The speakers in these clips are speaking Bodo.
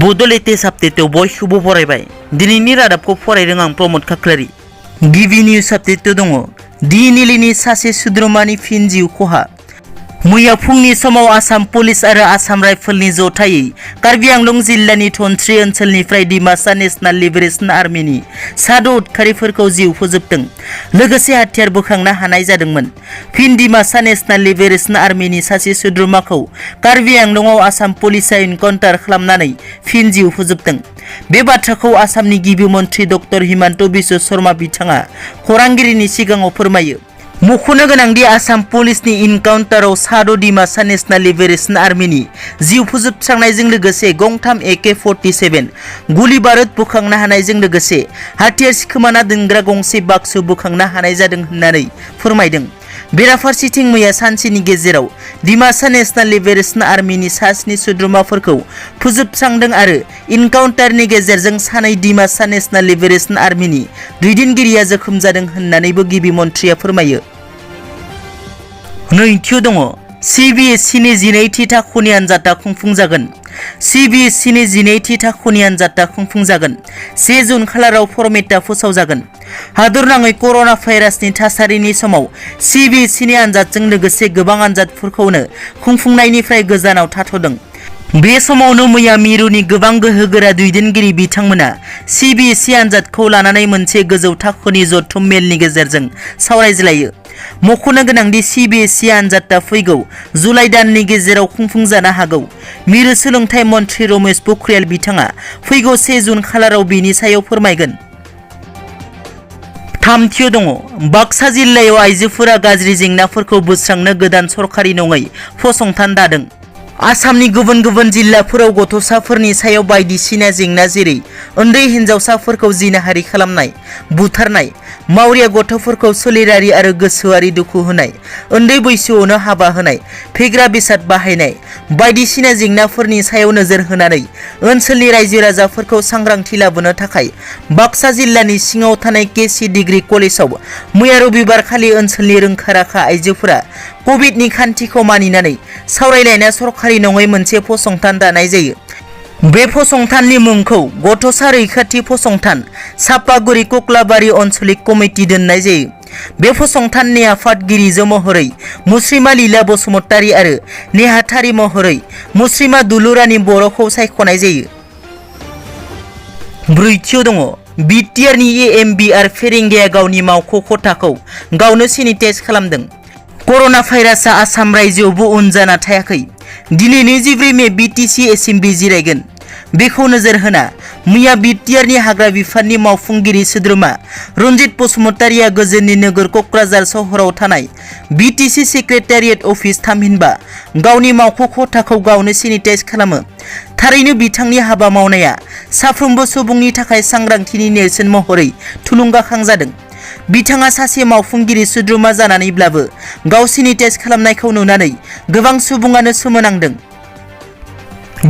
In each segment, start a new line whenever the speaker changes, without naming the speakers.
Bodoland अपडेटआव बयखौबो बरायबाय। दिनैनि रादाबखौ फरायदों आं प्रमद खाख्लारि। गिबि निउज आपडेटआव दङ दिनिलिनि सासे सोद्रोमानि फिन जिउ खहा। मैया फुंनि समाव आसाम पुलिस आरो आसाम राइफलनि जथायै कार्बि आंलं जिल्लानि धनस्री ओनसोलनिफ्राय डिमासा नेशनेल लिबारेशन आर्मीनि साद' उदखारिफोरखौ जिउ फोजोबदों लोगोसे हाथियार बोखांनो हानाय जादोंमोन। फिन डिमासा नेशनेल लिबारेशन आर्मीनि सासे सोद्रोमाखौ कार्बि आंलंआव आसाम पुलिसआ एनकाउन्टार खालामनानै फिन जिउ फोजोबदों। बे बाथ्राखौ आसामनि गिबि मन्थ्रि डक्टर हिमन्त बिश्व शर्मा बिथाङा खौरांगिरिनि सिगाङाव फोरमायो। मख'नो गोनांदि आसाम पुलिसनि इनकाउन्टाराव साद' डिमासा नेशनेल लिबारेशन आर्मीनि जिउ फोजोबस्रांनायजों लोगोसे गंथाम AK-47 गुलि बारुद बोखांनो हानायजों लोगोसे हाथियार सिखोमाना दोनग्रा गंसे बाक्सु बोखांनो हानाय जादों होननानै फोरमायदों। बेराफारसेथिं मैया सानसेनि गेजेराव डिमासा नेशनेल लिबारेशन आर्मीनि सास्नि सोद्रोमाफोरखौ फोजोबस्रांदों आरो इनकाउन्टारनि गेजेरजों सानै डिमासा नेशनेल लिबारेशन आर्मीनि दैदेनगिरिया जोखोम जादों होननानैबो गिबि मन्थ्रिया फोरमायो। नैथियाव दङ CBSEनि 12थि थाखोनि आनजादा खुंफुंजागोन। CBSEनि 12थि थाखोनि आनजादा खुंफुंजागोन। 1 जुन खालाराव फरमेटआ फोसावजागोन। हादरनाङै कर'ना भाइरासनि थासारिनि समाव CBSEनि आनजादजों लोगोसे गोबां आनजादफोरखौनो खुंफुंनायनिफ्राय गोजानाव थाथ'दों। बे समावनो मैया मिरुनि गोबां गोहोगोरा दैदेनगिरि बिथांमोना CBSE आनजादखौ लानानै मोनसे गोजौ थाखोनि जथुम मेलनि गेजेरजों सावरायज्लायो। मख'नो गोनांदि CBSE आनजादा फैगौ जुलाइ दाननि गेजेराव खुंफुंजानो हागौ। मिरु सोलोंथाइ मन्थ्रि रमेश पोखरियाल बिथाङा फैगौ 1 जुन खालाराव बेनि सायाव फोरमायगोन। थामथियाव दङ बाक्सा जिल्लायाव आइजोफोरा गाज्रि जेंनाफोरखौ बोस्रांनो गोदान सरकारि नङै फसंथान दादों। आसामनि गुबुन गुबुन जिल्लाफोराव गथ'साफोरनि सायाव बायदिसिना जेंना जेरै उन्दै हिन्जावसाफोरखौ जिनाहारि खालामनाय, बुथारनाय, मावरिया गथ'फोरखौ सोलेरारि आरो गोसोआरि दुखु होनाय, उन्दै बैसोआवनो हाबा होनाय, फेग्रा बेसाद बाहायनाय बायदिसिना जेंनाफोरनि सायाव नोजोर होनानै ओनसोलनि रायजो राजाफोरखौ सांग्रांथि लाबोनो थाखाय बाक्सा जिल्लानि सिङाव थानाय KC डिग्री कलेजाव मैया रबिबारखालि ओनसोलनि रोंखा-राखा आइजोफोरा कभिडनि खान्थिखौ मानिनानै सावरायलायना सरकारि नङै मोनसे फसंथान दानाय जायो। बे फसंथाननि मुंखौ गथ'सा रैखाथि फसंथान सापागुरि कक्लाबारि आन्चलिक कमिटि दोननाय जायो। बे फसंथाननि आफादगिरि महरै मुस्रिमा लीला बसुमतारी आरो नेहाथारि महरै मुस्रिमा दुलुरानी बर'खौ सायख'नाय जायो। ब्रैथियाव दङ BTRनि AMBR फेरेंगाया गावनि मावख' खथाखौ गावनो सेनिटाइज खालामदों। कर'ना भाइरासआ आसाम रायजोआवबो उन जाना थायाखै। दिनै 24 मे BTC एसेम्ब्लि जिरायगोन। बेखौ नोजोर होना मैया BTRनि हाग्रा बिफाननि मावफुंगिरि सोद्रोमा रन्जित बसुमतारीया गोजोननि नोगोर क'क्राझार सहराव थानाय BTC सेक्रेटारियेट अफिस थामहिनबा गावनि मावख' खथाखौ गावनो सेनिटाइज खालामो। थारैनो बिथांनि हाबा मावनाया साफ्रोमबो सुबुंनि थाखाय सांग्रांथिनि नेरसोन महरै थुलुंगाखां जादों। बिथाङा सासे मावफुंगिरि सोद्रोमा जानानैब्लाबो गाव सेनिटाइज खालामनायखौ नुनानै गोबां सुबुङानो सोमोनांदों।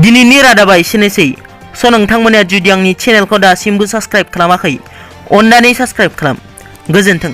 दिनैनि रादाबा एसेनोसै। नोंथांमोना जुदि आंनि चेनेलखौ दासिमबो साबस्क्राइब खालामाखै अन्नानै साबस्क्राइब खालाम। गोजोन्थों।